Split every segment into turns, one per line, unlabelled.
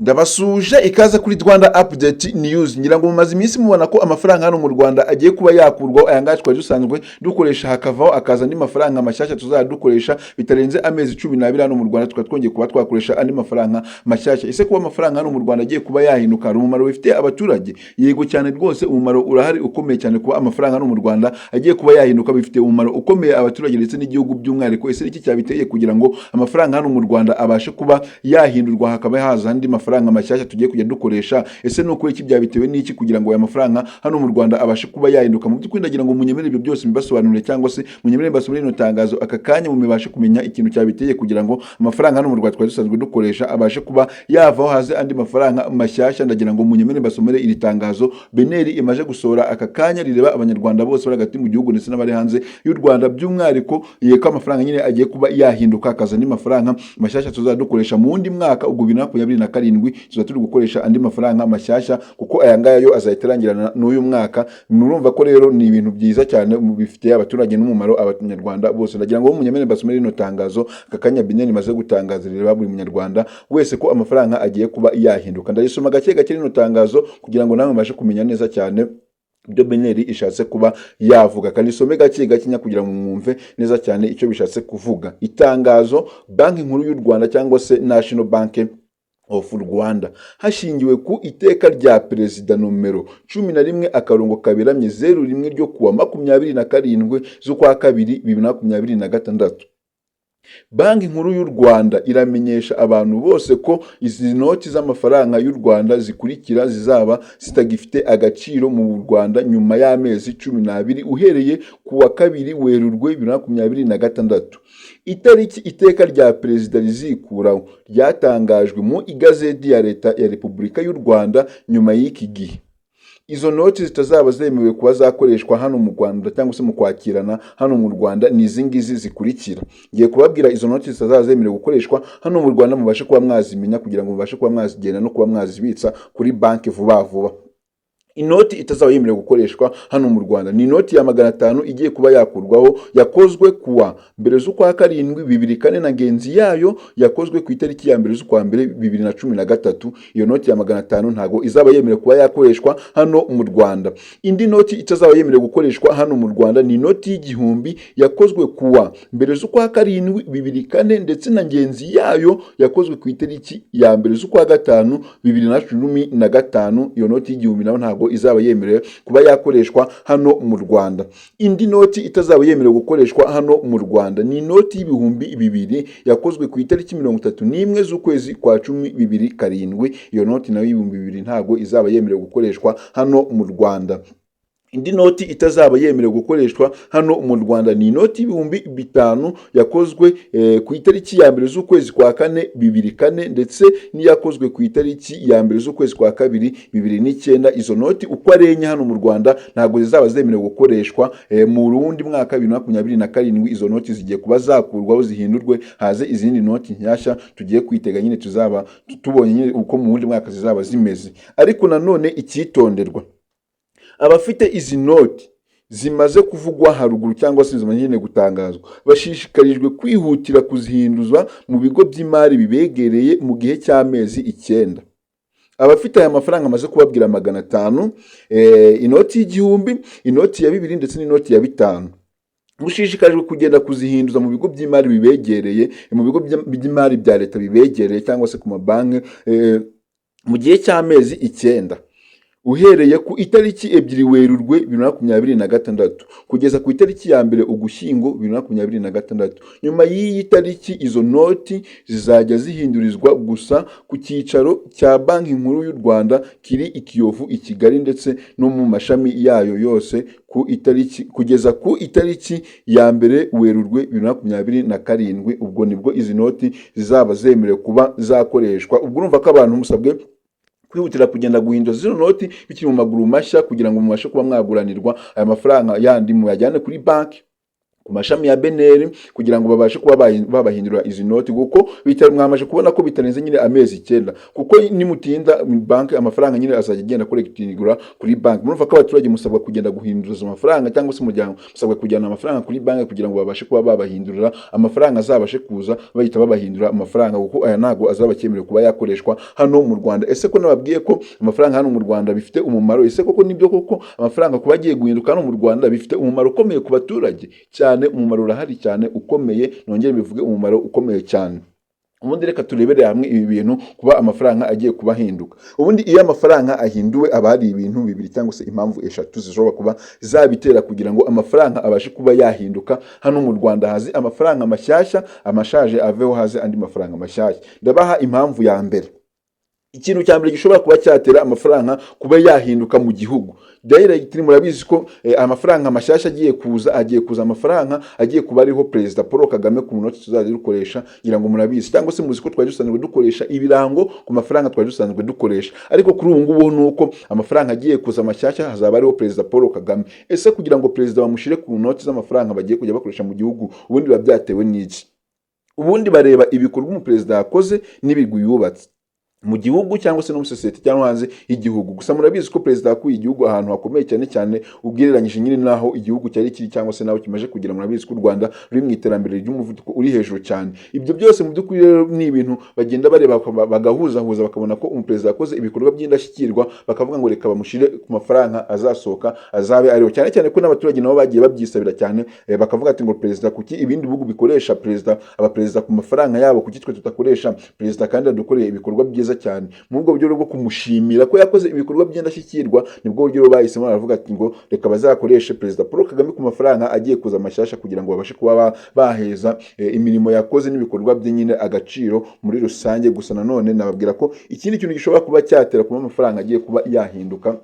Ndabasuje, ikaze kuri Rwanda Update News. Ngira ngo mumaze iminsi mubona ko amafaranga hano mu Rwanda agiye kuba yakurwaho, aya ngaya twari dusanzwe dukoresha, hakavaho akaza andi mafaranga mashyashya tuzajya dukoresha bitarenze amezi 12. Hano mu Rwanda tukaba twongeye kuba twakoresha andi mafaranga mashyashya. Ese kuba amafaranga hano mu Rwanda agiye kuba yahinduka hari umumaro bifitiye abaturage? Yego cyane rwose, umumaro urahari ukomeye cyane. Kuba amafaranga hano mu Rwanda agiye kuba yahinduka bifite umumaro ukomeye abaturage ndetse n'igihugu by'umwihariko. Ese iki cyabiteye kugira ngo amafaranga hano mu Rwanda abashe kuba yahindurwa, hakaba haza andi mafaranga mashyashya tugiye kujya dukoresha? Ese ni ukuri iki byabitewe n'iki kugira ngo aya mafaranga hano mu Rwanda abashe kuba yahinduka? Mu by'ukuri ndagira ngo munyemere ibyo byose mbibasobanurire, cyangwa se munyemere mbasomere rino tangazo aka kanya, mubashe kumenya ikintu cyabiteye kugira ngo amafaranga hano mu Rwanda twari dusanzwe dukoresha abashe kuba yavaho, haze andi mafaranga mashyashya. Ndagira ngo munyemere mbasomere iri tangazo BNR imaze gusohora aka kanya, rireba Abanyarwanda bose bari hagati mu gihugu ndetse n'abari hanze y'u Rwanda by'umwihariko, ko amafaranga nyine agiye kuba yahinduka, akaza andi mafaranga mashyashya tuzajya dukoresha mu wundi mwaka. Ubwo 2027 tuzaba turi gukoresha andi mafaranga mashyashya, kuko aya ngaya yo azahita arangirana n'uyu mwaka. Murumva ko rero ni ibintu byiza cyane bifitiye abaturage n'umumaro Abanyarwanda bose. Ndagira ngo munyemere mbasomere rino tangazo aka kanya BNR imaze gutangaza, rireba buri Munyarwanda wese, ko amafaranga agiye kuba yahinduka. Ndarisoma gake gake rino tangazo kugira ngo namwe mubashe kumenya neza cyane ibyo BNR ishatse kuba yavuga. Kandi isome gake gake kugira ngo mwumve neza cyane icyo bishatse kuvuga. Itangazo, Banki Nkuru y'u Rwanda cyangwa se National Bank of Rwanda, hashingiwe ku iteka rya Perezida nomero 11/01 ryo kuwa 27 z'ukwa kabiri 2026, Banki Nkuru y'u Rwanda iramenyesha abantu bose ko izi noti z'amafaranga y'u Rwanda zikurikira zizaba zitagifite agaciro mu Rwanda nyuma y'amezi 12 uhereye ku wa 2 Werurwe 2026. Itariki iteka rya Perezida rizikuraho ryatangajwe mu Igazeti ya Leta ya Repubulika y'u Rwanda. Nyuma y'iki gihe, izo noti zitazaba zemewe kuba zakoreshwa hano mu Rwanda cyangwa se mu kwakirana hano mu Rwanda ni izi ngizi zikurikira. Ngiye kubabwira izo noti zitazaba zemerewe gukoreshwa hano mu Rwanda, mubashe kuba mwazimenya kugira ngo mubashe kuba mwazigenda no kuba mwazibitsa kuri banki vuba vuba. Inoti itazaba yemerewe gukoreshwa hano mu Rwanda ni inoti ya 500 igiye kuba yakurwaho, yakozwe kuwa 1 z'ukwa karindwi 2004, na ngenzi yayo yakozwe ku itariki ya 1 z'ukwa mbere 2013. Iyo noti ya 500 ntabwo izaba yemerewe kuba yakoreshwa hano mu Rwanda. Indi noti itazaba yemerewe gukoreshwa hano mu Rwanda ni inoti y'1000 yakozwe kuwa 1 z'ukwa karindwi 2004, ndetse na ngenzi yayo yakozwe ku itariki ya 1 z'ukwa gatanu 2015. Iyo noti y'1000 nayo ntabwo izaba yemerewe kuba yakoreshwa hano mu Rwanda. Indi noti itazaba yemerewe gukoreshwa hano mu Rwanda ni inoti y'2000 yakozwe ku itariki 31 z'ukwezi kwa cumi 2007. Iyo noti nayo y'2000 ntabwo izaba yemerewe gukoreshwa hano mu Rwanda. Indi noti itazaba yemerewe gukoreshwa hano mu Rwanda ni inoti y'5000 yakozwe ku itariki ya 1 z'ukwezi kwa kane 2004, ndetse n'iyakozwe ku itariki ya 1 z'ukwezi kwa kabiri 2009. Izo noti uko ari enye hano mu Rwanda ntabwo zizaba zemerewe gukoreshwa mu wundi mwaka 2027. Izo noti zigiye kuba zakurwaho, zihindurwe, haze izindi noti nshyashya tugiye kwitega nyine, tuzaba tubonye nyine uko mu wundi mwaka zizaba zimeze. Ariko nanone icyitonderwa, abafite izi noti zimaze kuvugwa haruguru cyangwa se zimaze nyine gutangazwa bashishikarijwe kwihutira kuzihinduza mu bigo by'imari bibegereye mu gihe cy'amezi 9. Abafite aya mafaranga amaze kubabwira, 500, inoti y'1000, inoti ya 2000 ndetse n'inoti ya 50, mushishikarijwe kugenda kuzihinduza mu bigo by'imari bibegereye, mu bigo by'imari bya leta bibegereye cyangwa se ku mabanki, mu gihe cy'amezi 9 uhereye ku itariki 2 Werurwe 2026 kugeza ku itariki ya 1 Ugushyingo 2026. Nyuma y'iyi tariki, izo noti zizajya zihindurizwa gusa ku cyicaro cya Banki Nkuru y'u Rwanda kiri i Kiyovu i Kigali ndetse no mu mashami yayo yose ku itariki kugeza ku itariki ya 1 Werurwe 2027. Ubwo nibwo izi noti zizaba zemerewe kuba zakoreshwa. Ubwo urumva ko abantu musabwe kwihutira kugenda guhindura zino noti bikiri mu maguru mashya, kugira ngo mubashe kuba mwaguranirwa aya mafaranga yandi muyajyane kuri banki. ku mashami ya BNR kugira ngo babashe kuba babahindura izi noti, kuko mwamaze kubona ko bitarenze nyine amezi 9, kuko nimutinda banki amafaranga nyine azajya agenda collectingura kuri banki. Murumva ko abaturage musabwa kugenda guhindura izo mafaranga, cyangwa se umuryango musabwa kujyana amafaranga kuri banki kugira ngo babashe kuba babahindurira amafaranga, azabashe kuza bahita babahindura amafaranga, kuko aya ntago azaba akemerewe kuba yakoreshwa hano mu Rwanda. Ese ko nababwiye ko amafaranga hano mu Rwanda bifite umumaro, ese koko nibyo koko amafaranga kuba agiye guhinduka hano mu Rwanda bifite umumaro ukomeye ku baturage cyane? Umumaro urahari cyane ukomeye, nongere bivuge, umumaro ukomeye cyane. Ubundi reka turebere hamwe ibi bintu, kuba amafaranga agiye kuba ahinduka. Ubundi iyo amafaranga ahinduwe, aba hari ibintu bibiri cyangwa se impamvu eshatu zishobora kuba zabitera kugira ngo amafaranga abashe kuba yahinduka hano mu Rwanda, hazi amafaranga mashyashya, amashaje aveho haze andi mafaranga mashyashya. Ndabaha impamvu ya mbere. Ikintu cya mbere gishobora kuba cyatera amafaranga kuba yahinduka mu gihugu direct, murabizi ko amafaranga mashyashya agiye kuza, agiye kuza amafaranga agiye kuba ariho Perezida Paul Kagame ku noti tuzajya dukoresha. Ngira ngo murabizi, cyangwa se muzi ko twari dusanzwe dukoresha ibirango ku mafaranga twari dusanzwe dukoresha, ariko kuri ubu ngubu ni uko amafaranga agiye kuza mashyashya hazaba ariho Perezida Paul Kagame. Ese kugira ngo perezida bamushyire ku noti z'amafaranga bagiye kujya bakoresha mu gihugu, ubundi biba byatewe n'iki? Ubundi bareba ibikorwa umuperezida yakoze n'ibigwi yubatse mu gihugu cyangwa se no muri sosiyete cyangwa hanze y'igihugu. Gusa murabizi ko perezida yakuye igihugu ahantu hakomeye cyane cyane, ugereranyije nyine n'aho igihugu cyari kiri cyangwa se n'aho kimaze kugera. Murabizi ko u Rwanda ruri mu iterambere ry'umuvuduko uri hejuru cyane. Ibyo byose mu by'ukuri rero ni ibintu bagenda bareba, bagahuzahuza, bakabona ko umuperezida yakoze ibikorwa by'indashyikirwa, bakavuga ngo reka bamushyire ku mafaranga azasohoka azabe ariho, cyane cyane ko n'abaturage nabo bagiye babyisabira cyane, bakavuga ati ngo perezida, kuki ibindi bihugu bikoresha perezida, abaperezida ku mafaranga yabo, kuki twe tutakoresha perezida kandi yadukoreye ibikorwa byiza cyane? Muri ubwo buryo bwo kumushimira ko yakoze ibikorwa by'indashyikirwa, nibwo buryo bahisemo, baravuga ati ngo reka bazakoreshe Perezida Paul Kagame ku mafaranga agiye kuza mashyashya, kugira ngo babashe kuba baheza imirimo yakoze n'ibikorwa bye nyine agaciro muri rusange. Gusa nanone nababwira ko ikindi kintu gishobora kuba cyatera kuba amafaranga agiye kuba yahinduka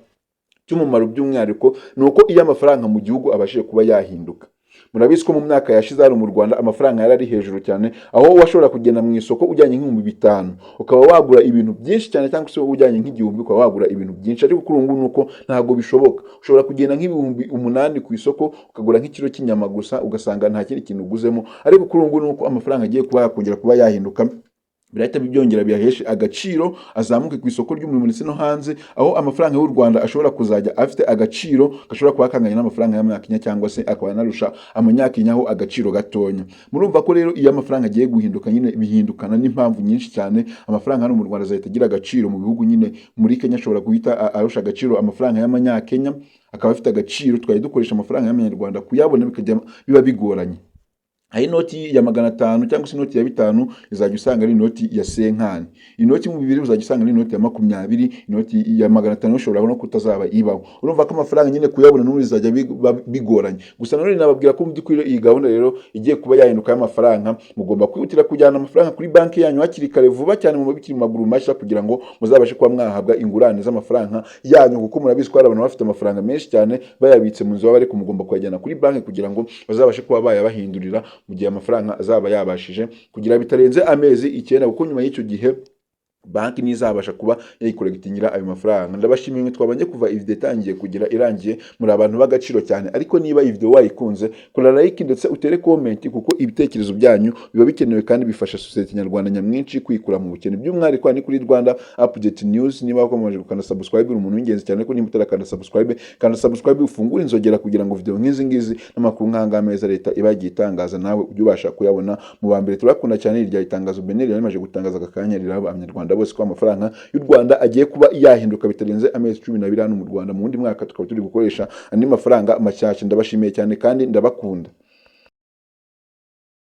cy'umumaro by'umwihariko, ni uko iyo amafaranga mu gihugu abashije kuba yahinduka, murabizi ko mu myaka yashize hano mu Rwanda amafaranga yari ari hejuru cyane, aho washobora kugenda mu isoko ujyanye nk'5,000 ukaba wagura ibintu byinshi cyane, cyangwa se ujyanye nk'1,000 ukaba wagura ibintu byinshi. Ariko kuri ubu ngubu ni uko ntabwo bishoboka. Ushobora kugenda nk'8,000 ku isoko ukagura nk'ikiro cy'inyama gusa, ugasanga nta kindi kintu uguzemo. Ariko kuri ubu ngubu ni uko amafaranga agiye kuba yakongera kuba yahinduka, birahita byongera biyaheshe agaciro, azamuke ku isoko ry'umurimo ndetse no hanze, aho amafaranga y'u Rwanda ashobora kuzajya afite agaciro gashobora kuba kanganya n'amafaranga y'amanyakenya, cyangwa se akaba anarusha amanyakenya ho agaciro gatonya. Murumva ko rero iyo amafaranga agiye guhinduka nyine bihindukana n'impamvu nyinshi cyane. Amafaranga hano mu Rwanda azahita agira agaciro mu bihugu nyine, muri Kenya ashobora guhita arusha agaciro amafaranga y'amanyakenya, akaba afite agaciro. Twari dukoresha amafaranga y'amanyarwanda, kuyabona bikajya biba bigoranye. Aho inoti ya 500 cyangwa se inoti ya 5 izajya usanga ari inoti ya cinquante, inoti mu 2 uzajya usanga ari inoti ya 20, inoti ya 500 ushobora no kutazaba ibaho. Urumva ko amafaranga nyine kuyabona n'ubu bizajya biba bigoranye. Gusa nanone nababwira ko mu by'ukuri iyi gahunda rero igiye kuba yahinduka y'amafaranga, mugomba kwihutira kujyana amafaranga kuri banki yanyu hakiri kare, vuba cyane, mu bikiri mu maguru mashya, kugira ngo muzabashe kuba mwahabwa ingurane z'amafaranga yanyu, kuko murabizi ko hari abantu bafite amafaranga menshi cyane bayabitse mu nzu baba, ariko mugomba kuyajyana kuri banki kugira ngo bazabashe kuba bayabahindurira mu gihe amafaranga azaba yabashije kugira bitarenze amezi 9, kuko nyuma y'icyo gihe banki ntizabasha kuba yayicollectingira ayo mafaranga. Ndabashimiye mwe twabanye kuva iyi video itangiye kugira irangiye, muri abantu b'agaciro cyane. Ariko niba iyi video wayikunze, kora like ndetse utere comment, kuko ibitekerezo byanyu biba bikenewe kandi bifasha sosiyete nyarwanda nyamwinshi kwikura mu bukene. By'umwihariko ni kuri Rwanda Update News. Niba wakomeje gukanda subscribe, uri umuntu w'ingenzi cyane, ariko niba utarakanda subscribe, kanda subscribe, ufungure inzogera, kugira ngo video nk'izi ngizi n'amakuru nk'aya meza leta iba yagiye itangaza nawe ujye ubasha kuyabona mu ba mbere. Turakunda cyane. Irya itangazo BNR yamaze gutangaza aka kanya riraba abanyarwanda bose ko amafaranga y'u Rwanda agiye kuba yahinduka bitarenze amezi 12 hano mu Rwanda, mu wundi mwaka tukaba turi gukoresha andi mafaranga mashyashya. Ndabashimiye cyane kandi ndabakunda.